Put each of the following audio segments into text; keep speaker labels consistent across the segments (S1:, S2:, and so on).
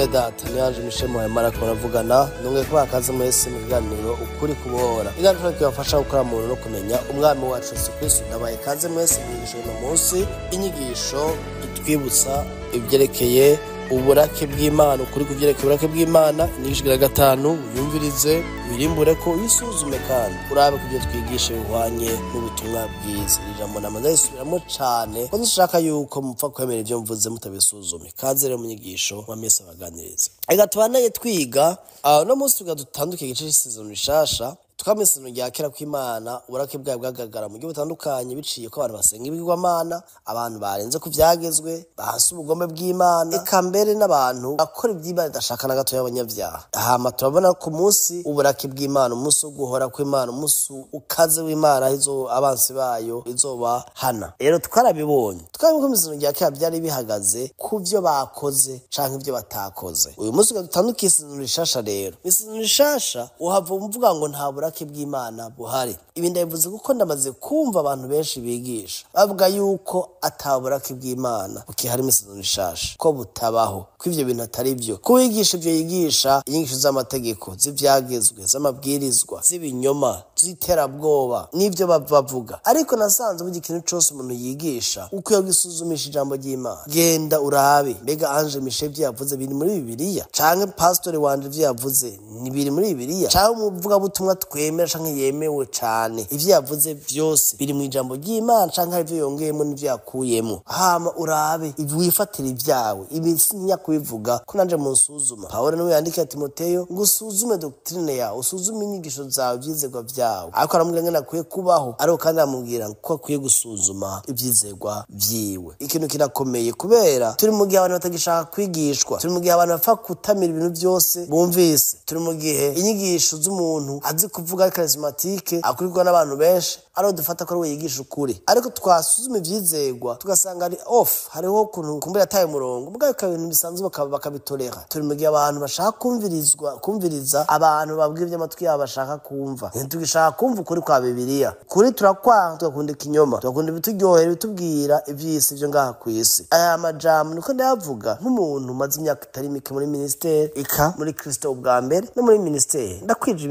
S1: Mwene data ni Ange Michel Muhayimana ko baravugana nongeye kubaha akaze mwese mu kiganiro Ukuri Kubohora, ikiganiro kibafasha gukora muntu no kumenya umwami wacu Yesu Kristo. Ndabaye kaze mwese mu nyigisho y'uno munsi, inyigisho itwibutsa ibyerekeye uburake bw'Imana, ukuri kuvyerekeye uburake bw'Imana. Inyigisho ya gatanu, uyumvirize, wirimbure ko uyisuzume kandi urabe ko ibyo twigisha bihwanye n'ubutumwa bwiza. Iri jambo namaze risubiramo cane ko nshaka yuko mupfa kwemera ivyo mvuze mutabisuzume. Kaze rero mu nyigisho wa mese abaganiriza. Reka tubandanye twiga uno munsi tuga dutanduke igice c'isezerano rishasha. Twamye isezerano rya kera kw'Imana, uburake bwayo bwagaragara mu buryo butandukanye, biciye ko abantu basenga ibigirwamana, abantu barenze ku vyagezwe, bahase ubugome bw'Imana, eka mbere n'abantu bakora ivy'Imana idashaka na gato y'abanyabyaha. Hama turabona ku munsi uburake bw'Imana, umunsi wo guhora kw'Imana, umunsi ukaze w'Imana, izo abansi bayo izobahana. Rero twarabibonye, twabonye ko isezerano rya kera vyari bihagaze ku vyo bakoze canke ivyo batakoze. Uyu munsi dutandukiye isezerano rishasha. Rero isezerano rishasha uhava umvuga ngo nta burake bw'Imana buhari. Ibi ndabivuze kuko ndamaze kumva abantu benshi bigisha bavuga yuko ata burake bw'Imana bukihari mu isezerano rishasha, ko butabaho, ko ivyo bintu atari vyo, ko uwigisha ivyo yigisha inyigisho z'amategeko, z'ivyagezwe, z'amabwirizwa, z'ibinyoma, z'iterabwoba n'ivyo bavuga. Ariko nasanze burya ikintu cose umuntu yigisha ukwiye gisuzumisha ijambo ry'Imana. Genda urabe, mbega Ange Michel ivyo yavuze biri muri Bibiliya, canke pastori wanje ivyo yavuze ni biri muri Bibiliya, canke umuvugabutumwa twemera canke yemewe cane ivyo yavuze vyose biri mu ijambo ry'Imana, canke hari ivyo yongeyemo n'ivyo yakuyemo. Hama urabe wifatire ivyawe. Ibi sintinya kubivuga ko nanje munsuzuma. Pawulo niwe yandikiye Timoteyo ngo usuzume doctrine yawe, usuzume inyigisho zawe, ivyizerwa vyawe. Ariko aramubwira ngene akwiye kubaho, ariko kandi aramubwira ko akwiye gusuzuma ivyizerwa vyiwe. Ikintu kirakomeye kubera turi mu gihe abantu batagishaka kwigishwa, turi mu gihe abantu bapfa kutamira ibintu vyose bumvise, turi mu gihe inyigisho z'umuntu azi kuvuga ari charismatique akurikirwa n'abantu benshi, ariho dufata ko ari we yigisha ukuri. Ariko twasuzuma ivyizerwa tugasanga ari off, hariho ukuntu kumbura yataye umurongo, mugabo bikaba ibintu bisanzwe bakabitorera. Turi mu gihe abantu bashaka kumvirizwa, kumviriza abantu babwira ivy'amatwi yabo bashaka kumva. Ntitugishaka kumva ukuri kwa Bibiliya. Kuri turakwanga, tugakunda ikinyoma, tugakunda ibituryohera, ibitubwira ivy'isi vyo ngaha kw'isi. Aya majambo niko ndayavuga nk'umuntu umaze imyaka itari mike muri ministeri, eka muri Kristo ubwa mbere no muri ministeri. Ndakwije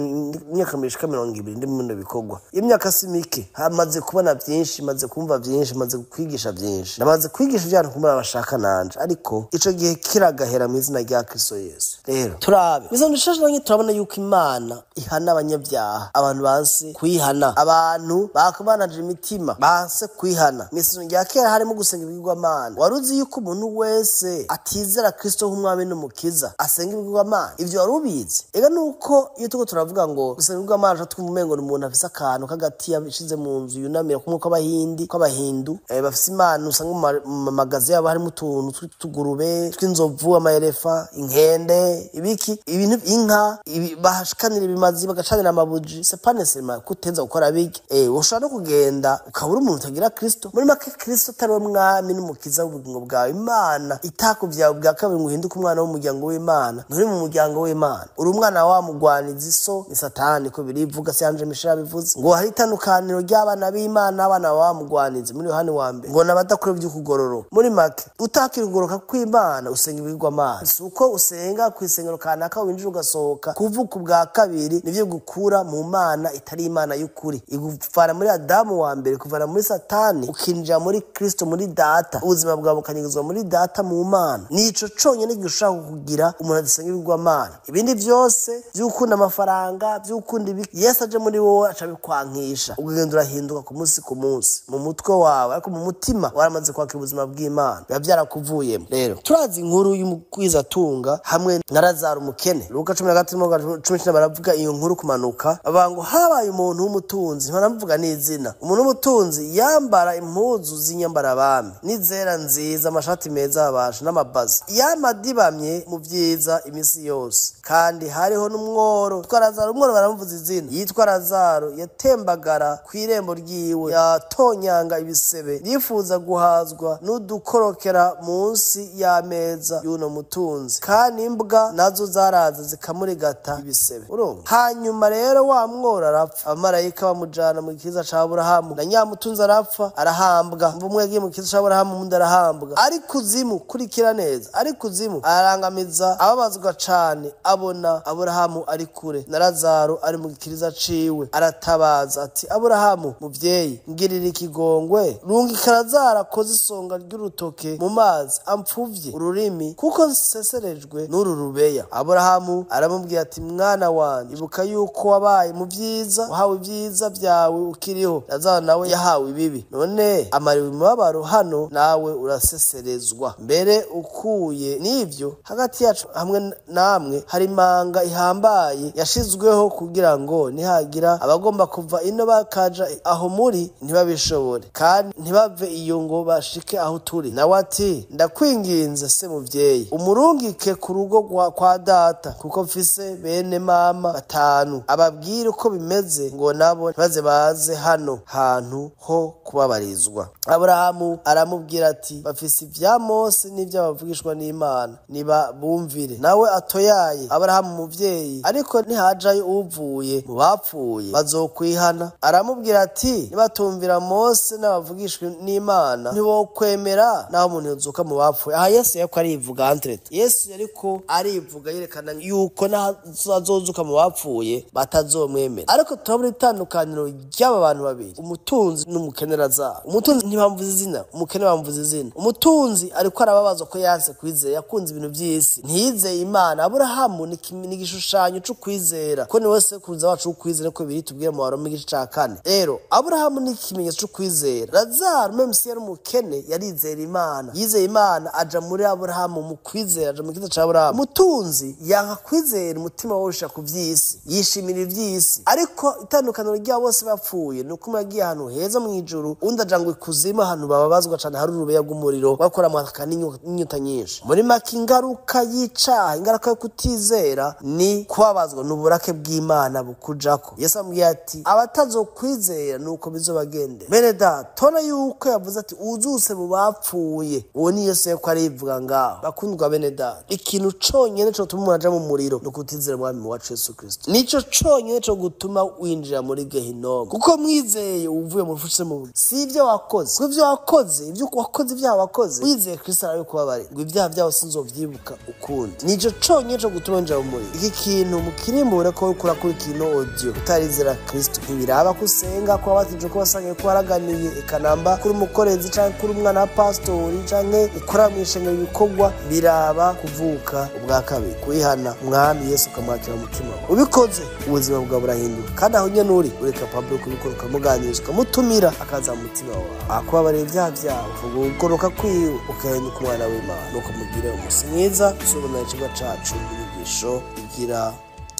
S1: imyaka mishika 20 ndi mu bikorwa. Iyo myaka si mike, hamaze kubona vyinshi, maze kumva vyinshi, maze kwigisha vyinshi. Namaze kwigisha ivyo abantu bashaka nanje, ariko ico gihe kiragahera mu izina rya Kristo Yesu. Rero turabe izo ndishasha nange, turabona yuko Imana ihana abanyabyaha, abantu banse kwihana, abantu bakubanaje imitima banse kwihana. Mu isezerano rya kera harimo gusenga ibigirwamana. Wari uzi yuko umuntu wese atizera Kristo nk'umwami n'umukiza asenga ibigirwamana? Ivyo wari ubizi? Ega nuko iyo turiko turavuga ngo gusenga ibigirwamana, twumva umengo ni umuntu afise akantu k'agati yashize mu nzu yunamira, kumwe kw'abahindi, kw'abahindu bafise imana usanga mu magazi yabo harimo utuntu tw'utugurube, tw'inzovu, amaelefa, inkende, ibiki, ibintu, inka, bahashikanira ibimazi, bagacanira amabuji. C'est pas nécessairement kuteza gukora biki. Ushobora no kugenda ukabura umuntu utagira Kristo. Muri make, Kristo atari we mwami n'umukiza w'ubugingo bwawe, Imana itakuvyaye ubwa kabiri ngo uhinduke umwana w'umuryango w'Imana, nturi mu muryango w'Imana, uri umwana wa mugwanizi, so ni Satani. Ko birivuga, si Ange Michel abivuze, ngo hari itandukaniro ry'abana b'Imana n'abana ba mugwanizi muri Yohani wa mbere, ngo n'abadakora ivy'ukugororoka. Muri make, utakira ukugororoka kw'Imana usenga ibigirwamana. Si uko usenga kw'isengero kanaka winjira ugasohoka. Kuvuka ubwa kabiri nivyo gukura mu mana itari Imana y'ukuri, iguvana muri Adamu wa mbere, kuvana muri Satani ukinjira muri Kristo, muri Data, ubuzima bwawe bukanyegezwa muri Data mu Mana. Nico conyene gishobora kukugira umuntu adasenga ibigirwamana. Ibindi vyose vy'ukunda amafaranga, vy'ukunda ibi, Yesu aje muri wowe aca bikwankisha, ukagenda urahinduka ku munsi ku munsi mu mutwe wawe, ariko mu mutima waramaze kwakira ubuzima bw'Imana, biba vyarakuvuyemo. Rero turazi inkuru y'umugwizatunga hamwe na Lazaro umukene. Luka 13:19 baravuga iyo nkuru kumanuka, bavuga ngo habaye umuntu w'umutunzi, ntibanamuvuga n'izina, umuntu w'umutunzi yambara impuzu z'inyambarabami n'izera nziza, amashati meza abasha n'amabazi, yamadibamye mu vyiza imisi yose. Kandi hariho n'umworo yitwa Lazaro, umworo baramuvuza izina, yitwa Lazaro, yatembagara kw'irembo ryiwe, yatonyanga ibisebe, yifuza guhazwa n'udukorokera munsi y'ameza y'uno mutunzi, kandi imbwa nazo zaraza zikamurigata ibisebe. Urumva? Hanyuma rero wa mworo arapfa, abamarayika bamujana mu gikiriza ca Aburahamu, na nyamutunzi arapfa arahambwa. Umva, umwe yagiye mu gikiriza ca Aburahamu, uwundi arahambwa. Ari kuzimu, kurikira neza, ari kuzimu arangamiza, ababazwa cane, abona Aburahamu ari kure na Lazaro ari mu gikiriza ciwe, aratabaza ati: Aburahamu muvyeyi, ngirira ikigongwe, rungika Lazaro akoze isonga ry'urutoke mu mazi ampfuvye ururimi, kuko nseserejwe n'uru rubeya. Aburahamu aramubwira ati: mwana wanje, ibuka yuko wabaye mu vyiza, wahawe ibyiza vyawe ukiriho, Lazaro nawe yahawe ibibi, none amariwe imibabaro hano, nawe uraseserezwa. Mbere ukuye n'ivyo, hagati yacu hamwe namwe hari imanga ihambaye yashizweho, kugira ngo nihagira abagomba kuva ino bakaja aho muri ntibabishobore, kandi ntibave iyo ngo bashike aho turi. Nawe ati: ndakwinginze se muvyeyi, umurungike ku rugo kwa data, kuko mfise bene mama 5, ababwire uko bimeze, ngo nabo ntibaze baze hano hantu ho kubabarizwa. Aburahamu aramubwira ati: bafise ivya Mose n'ivy'abavugishwa n'Imana, niba bumvire. Nawe atoyaye Aburahamu muvyeyi, ariko ntihajayo uvuye mu bapfuye bazokwihana. Aramubwira ati: nibatumvira Mose n'abavugishwa n'Imana, ntibokwemera naho umuntu yozuka mu bapfuye. Aha Yesu yariko arivuga entrete. Yesu yariko arivuga yerekana yuko nazozuka mu bapfuye batazomwemera. Ariko turabona itandukaniro ry'aba bantu babiri, umutunzi n'umukene Lazaro. Umutunzi ntibamvuze izina, umukene bamvuze izina. Umutunzi ariko arababazwa ko yanse kwizera, yakunze ibintu by'isi, ntiyizeye Imana. Aburahamu ni igishushanyo cyo kwizera, ko ni we sekuruza wacu w'ukwizera, ko biri tubwira mu Baroma igice ca 4. Rero Aburahamu ni ikimenyetso cyo kwizera. Lazaro même si yari umukene, yarizera Imana, yizeye Imana, aja muri Aburahamu mu kwizera, aja mu kiza ca Aburahamu. Umutunzi yanka kwizera, umutima wosha ku vy'isi, yishimira ivy'isi. Ariko itandukaniro ryabo bose bapfuye nuko umwe yagiye ahantu heza mu ijuru, undi aja ngo ikuzimu, ahantu bababazwa cane, hari urubeya rw'umuriro bakora amaka n'inyota nyinshi. Muri make, ingaruka y'icaha, ingaruka yo kutizera ni kubabazwa n'uburake bw'Imana bukujako. Yesu amubwiye ati: abatazokwizera nuko bizobagendera. Bene data, tona yuko yavuze ati uzuse mu bapfuye, uwo ni Yesu yariko arivuga ngaho. Bakundwa bene data, ikintu conyene cotuma umuntu aja mu muriro ni ukutizera Umwami wacu Yesu Kristo. Nico conyene co gutuma winjira muri Gehinomu, kuko mwizeye uvuye mu rupfu mu si ivyo wakoze, kuko ivyo wakoze, ivyo wakoze, ibyaha wakoze, wizeye Kristo arabikubabarira, ngo ibyaha byawe sinzovyibuka ukundi. Nico conyene co gutuma winjira mu muriro. Iki kintu mukirimbure ko ukura kuri kino audio utarizera Kristo, ntibiraba ko usenga, ko wabatije, ko wasangiye, ko waraganiye ikanamba, kuri umukorezi canke kuri umwana wa pastori canke ukora mw'ishengero ibikorwa, biraba kuvuka ubwa kabiri, kwihana Umwami Yesu ukamwakira umutima wawe. Ubikoze ubuzima bwawe burahinduka, kandi aho nyene uri capable kubikora, ukamuganiriza, ukamutumira akaza mu mutima wawe, akubabarira ibyaha byawe, uvuga ugukoroka kwiwe, ugahinduka umwana w'Imana. Nuko mugire umunsi mwiza. Tuzobona icigwa cacu, inyigisho igira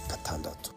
S1: 6.